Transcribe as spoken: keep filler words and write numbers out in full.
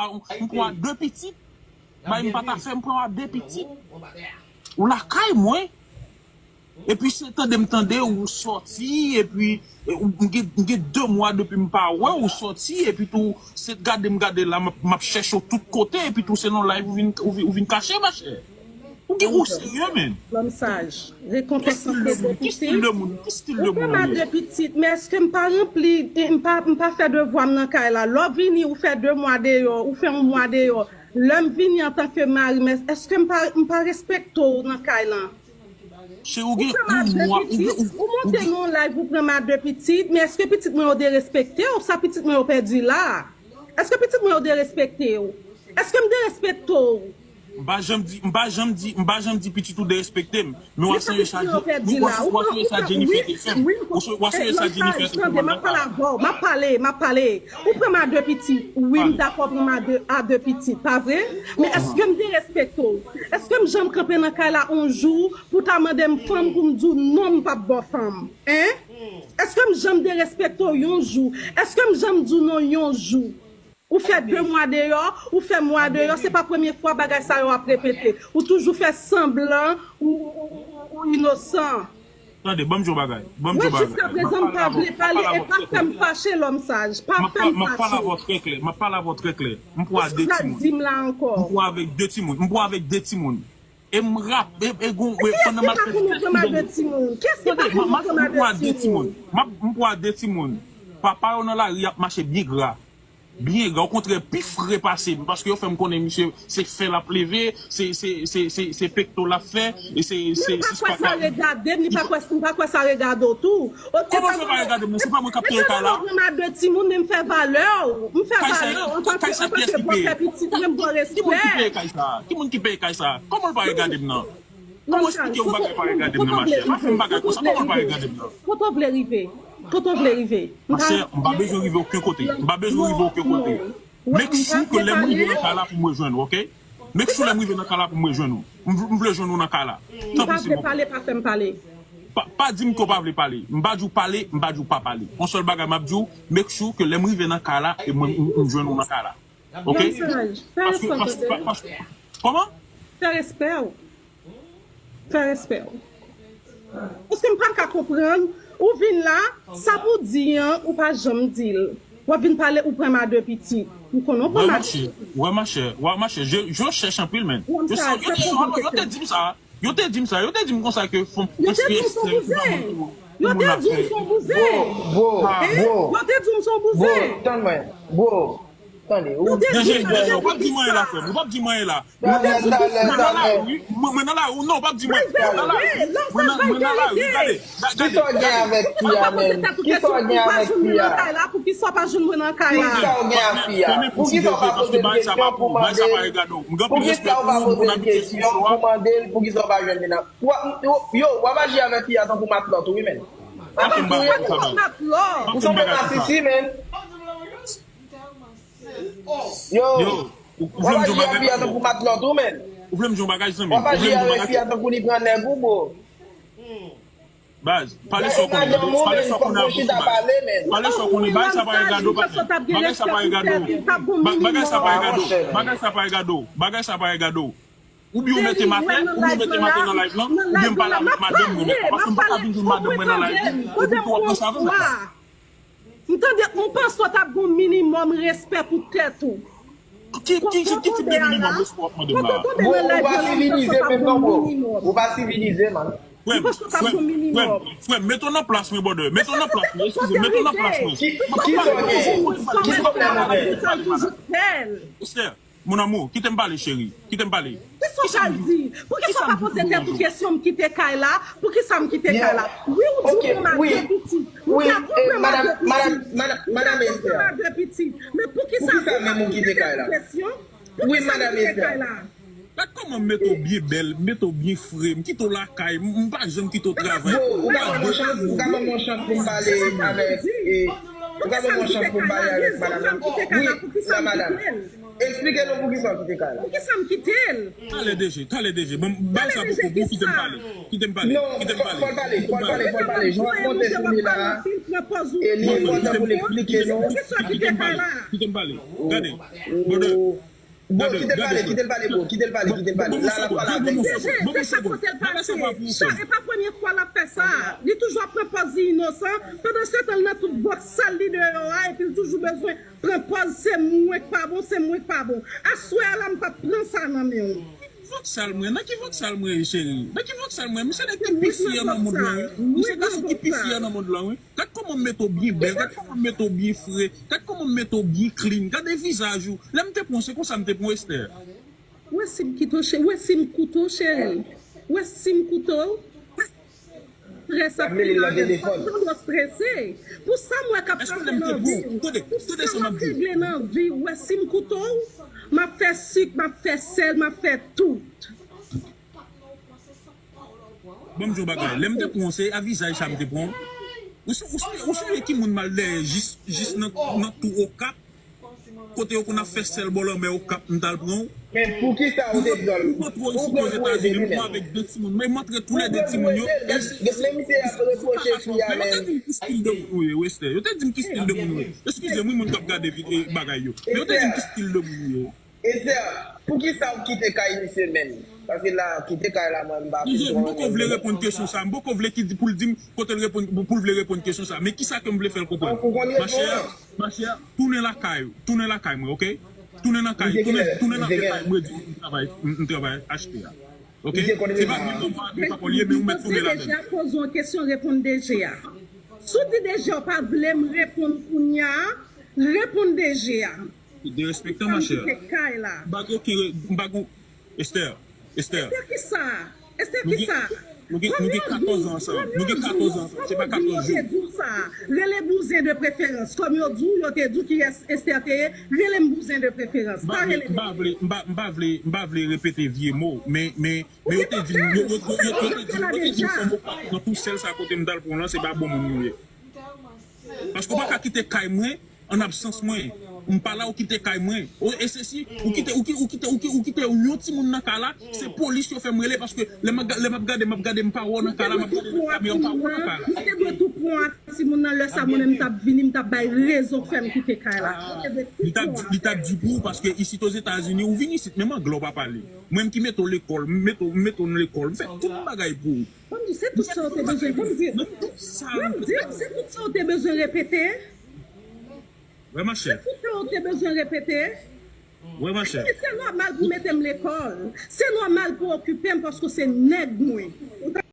M pran de pitit. Bay m pa ta fè, m pran de pitit. Ou lakay mwen. Epi se tande m tande ou sòti, epi e, ou, m gen, m gen de mwa depi m pa wè ou sòti, epi tou se gade m gade la, m ap, m ap chèche w tout kote, epi tou se nan live ou vin, ou vin, ou vin kache, machè. Ou gen ou serye, menn. Lòm saj. Rekonpans lan se de pitit. Ki stil de moun? Ki stil de moun ou ye? Ou pran ma de pitit, men èske m pa ranpli, m pa, m pa fè devwa m nan kay la? Lè w vini, ou fè de mwa deyò, ou fè yon mwa deyò. Lè m vini antanke mari, men èske m pa, m pa respekte w nan kay lan? Cheri, ou gen yon mwa, ou gen, ou, ou monte nan yon live, ou pran ma de pitit, men èske pitit mwen yo derespekte w? Sa pitit mwen yo pèdi la? Èske pitit mwen yo derespekte w? Èske m derespekte w? M pa janm di, m pa janm di, m pa janm di pitit ou derespekte m. Men w ap sonje sa, w ap sonje sa Jennifer te fè m. W ap sonje sa Jennifer te fè m. M ap pale avè w, m ap pale, m ap pale. Ou pran ma de pitit. Wi, m dakò pran ma de, a de pitit, pa vre? Men èske m derespekte w? Èske m janm kanpe nan kay la yon jou pou ta mande m fanm pou m di w non, m p ap ba w fanm? Hein? Èske m janm derespekte w yon jou? Èske m janm di w non yon jou? Ou fè de mwa deyò, ou fè mwa deyò, se pa premye fwa bagay sa yo ap repete. Ou toujou fè sanblan, ou, ou, ou, ou, ou inosan. Tande, ban m di w bagay. Ban m di w bagay. Mwen jiskaprezan m pa vle pale e pa fè m fache, lòm saj. Pa fè m fache. M ap pale avè w trè klè. M ap pale avè w trè klè. M pran de timoun. Sa w di m la ankò? M pran avèk de timoun. M pran avèk de timoun. E m rap, e, e gon, e pandan m ap fè de timoun. Tande, m ap, m pran de timoun. M ap, m pran de timoun. Papa yo nan lari ap mache byen gra. Byen gra, okontrè, pi fre pase m, paske yo fè m konnen misye se fè l ap leve, se, se, se, se, se pekto l ap fè, e se, se, se pa ka. Li pa kwè sa regade m, li pa kwè, m pa kwè sa regade w tou. Kòman fè pa regade m nan? Se pa mwen k ap peye kay la? Mwen pran ma de timoun, men m fè valè w. M fè valè w antanke, antanke bòpè pitit mwen, m ba w respè. Ki moun ki peye kay sa? Ki moun ki peye kay sa? Kòman l pa regade m nan? Kòman eksplike yon bagay pa regade m nan, machè? Pa fè m bagay konsa, kòman pa regade m nan? Kote w vle rive? Kote w vle rive? Machè, m pa bezwen rive okenn kote. M pa bezwen rive okenn kote. Make sure ke lè m rive nan kay la pou m rejwenn ou, oke? Make sure lè m rive nan kay la pou m rejwenn ou. M, m vle jwenn ou nan kay la. Tanpri, silvouplè. Pa vle pale, pa fè m pale. Pa, pa di m ke w pa vle pale. M pa di w pale, m pa di w pa pale. Yon sèl bagay m ap di w, make sure ke lè m rive nan kay la, e mwen, m, m jwenn ou nan kay la. Oke? Lòm saj, fè respè w, tande. Paske, paske, kòman? Fè respè w. Fè respè w. Paske m pa ka konprann, ou vin la, sa pou w di an, ou pa janm di l. W ap vin pale, ou pran ma de pitit. M konnen w pran ma de pitit. Wè, machè, wè, machè, je, je cherche anpil, men. Yo te di m sa. Yo te di m sa, yo te di m konsa ke fò m. Yo te di m se yon bouzen. Yo te di m se yon bouzen. Bro, bro, bro. Yo te di m se yon bouzen. Bro, tann mwen. Bro, tande. Ou deje, deje, w p ap di m anyen la, frè m. W p ap di m anyen la. Mwen nan lari, mwen nan lari, non, w p ap di m anyen. Mwen nan lari, mwen nan lari, gade. Kisa w gen avèk fi a, menm? Kisa w gen avèk fi a? Poukisa w pa jwenn mwen nan kay la? Poukisa w gen ak fi a? Poukisa w pa poze l kesyon pou mande l? Poukisa w pa poze l kesyon pou mande l? Poukisa w pa jwenn li nan? Yo, w ap aji avèk fi a tankou matlòt ou wi, menn. Ou se yon matlòt. Ou se yon matlòt, menn. Yo, w ap aji avèk fi a tankou matlòt ou, menn. Ou vle m di yon bagay, zanmi? W ap aji avèk fi a tankou li pran nèg ou, bro. Baz, pale sa w konnen, pale sa w konnen a bouch ou, baz. Pale sa w konnen, bagay sa pa regade w, patnè. Bagay sa pa regade w. Bagay sa pa regade w. Bagay sa pa regade w. Bagay sa pa regade w. Oubyen w mete m atè, oubyen w mete m atè nan live lan, oubyen m pale avèk madanm mwen, paske m pa ka vin jwenn madanm mwen nan live li, epi tou w ap nan sa vre. M tande, m panse w t ap gen yon minimòm respè pou tèt ou. Ki, ki, ki, ki tip de minimòm respè w ap mande m la a? Ou pa sivilize menm non, bro. Ou pa sivilize, man. Frè m, frè m, frè m, frè m, mete w nan plas mwen, brother. Mete w nan plas mwen, eskize m, mete w nan plas mwen. Ki, ki sa w gen? Ki pwoblèm ou gen? Esther, mon amour, kite m pale, cheri. Kite m pale. Kisa w pral di? Poukisa w pa poze tèt ou kesyon, m kite kay la? Poukisa m kite kay la? Wi, ou di w pran ma de pitit. M dakò pran ma de pitit. M dakò pran ma de pitit. Men poukisa menm ou kite kay la? Wi, madanm Esther. Gad kòman m mete w byen bèl, m mete w byen fre, m kite w lakay, m, m pa janm kite w travay. Bro, ou ka ban m yon chans, ou ka ban m yon chans pou m pale avèk, e, Ou ka ban m yon chans pou m pale avèk madanm nan? Wi, la madanm. Eksplike nou poukisa w kite kay la. Poukisa m kite l? Talè D G, talè D G. Ban m, bay sa pou, pou, kite m pale. Kite m pale. Non, fò l pale, fò l pale, fò l pale. Jan w ap monte sou li la, e li enpòtan pou l eksplike nou. Kite m pale, kite m pale. Gade. Brother, Bon, kite l pale, kite l pale, bro, kite l pale, kite l pale. La, l ap pale avèk D J. D J, se sa kote l pase. Sa, e pa premye fwa l ap fè sa. Li toujou ap pran pòz li inosan. Pandan se tan, l nan tout vòt sal li deyò a, epi l toujou bezwen pran pòz, se mwen k pa bon, se mwen k pa bon. Aswè a la, m p ap pran sa nan men w. Vòt sal mwen, nan ki vòt sal mwen ye, cheri? Nan ki vòt sal mwen? M se nèg ki pi fyè nan mond lan, wi. M se gason ki pi fyè nan mond lan, wi. Gad kòman m mete w byen bèl, gad kòman m mete w byen fre, gad kòman m mete w byen clean, gade vizaj ou. Lè m te pran w, se konsa m te pran w, Esther. Wè si m kite w, cheri, wè si m koute w, cheri. Wè si m koute w. Strès ap fini avè m, fòk tande w strese. Pou sa m wè k ap pase nan vi w, pou sa w ap regle nan vi w, wè si m koute w, m ap fè sik, m ap fè sèl, m ap fè tout. Ban m di w bagay. Lè m te pran w, se a vizaj sa m te pran w. Ou sou, ou sou, ou sonje ki moun m al dèyè jis, jis nan, nan tou Okap? Kote yo konn ap fè sèl bò lanmè Okap, m t al pran w. Men poukisa ou te pran l? M rantre isit Ozetazini, m pran avèk de timoun. Men m antre toulède timoun yo. E se, se, se pa gason. Men yo te di m ki stil de moun ou ye, Wester. Yo te di m ki stil de moun ou ye. Eskize m, wi, moun k ap gade vid-, e, bagay yo. Men yo te di m ki stil de moun ou ye. Esther, poukisa w kite kay misye menm? Paske la, kite kay la, mwen, m pa fin konprann. M poko vle reponn kesyon sa. M poko vle ki di, pou l di m kote l reponn, pou, pou l vle reponn kesyon sa. Men kisa ke m vle fè l konprann? Machè, machè, tounen lakay ou. Tounen lakay mwen, oke? Tounen nan kay, tounen, tounen nan kay mwen, di m travay, m, m travay achte a. Oke? Se pa gri konpa, gri konpa li ye, men ou mèt tounen ladan. Deja poze yon kesyon, reponn D J a. Si w di D J a w pa vle m reponn kounye a, reponn D J a. Derespektan, machè. M pa gen okenn re-, m pa gen, Esther, Esther. Esther kisa? Esther kisa? Nou gen, nou gen katòz an ansanm. Nou gen katòz an ansanm. Se pa katòz jou. Kòm yo di w, yo te di w sa. Rele bouzen de preferans. Kòm yo di w, yo te di w kiyès Esther te ye, rele m bouzen de preferans. Pa rele m. M pa vle, m pa, m pa vle, m pa vle repete vye mo, men, men, men yo te di m, yo, yo, yo, yo, yo te di m, yo te di m fanm Okap nan tou sèl sa kote m t al pran w lan, se pa bon moun nou ye. Paske w pa ka kite kay mwen an absans mwen. M pa la, ou kite kay mwen. O, e se si, ou kite, ou ki-, ou kite, ou ki-, ou kite yon timoun nan kay la, se polis yo fè m rele, paske lè m ap ga-, lè m ap gade, m ap gade, m pa wè w nan kay la, m ap gade nan kamera, m pa wè w nan kay la. Yo te dwe tou pran ak timoun nan, lè sa mwen menm m t ap vini, m t ap bay rezon k fè m kite kay la. Yo te dwe tou pran ak. Li t ap di, li t ap di pou ou, paske isit Ozetazini, ou vin isit, menm anglè w pa pale. Mwen menm ki mete w lekòl, m mete w, m mete w nan lekòl, m fè tout bagay pou ou. Ban m di w, se tout sa w te bezwen, ban m di w. Ban m di w, se tout sa w te bezwen repete. Wè, machè. Se tout sa w te bezwen repete. Wè, machè. Epi se nòmal pou w mete m lekòl. Se nòmal pou w okipe m paske w se nèg mwen.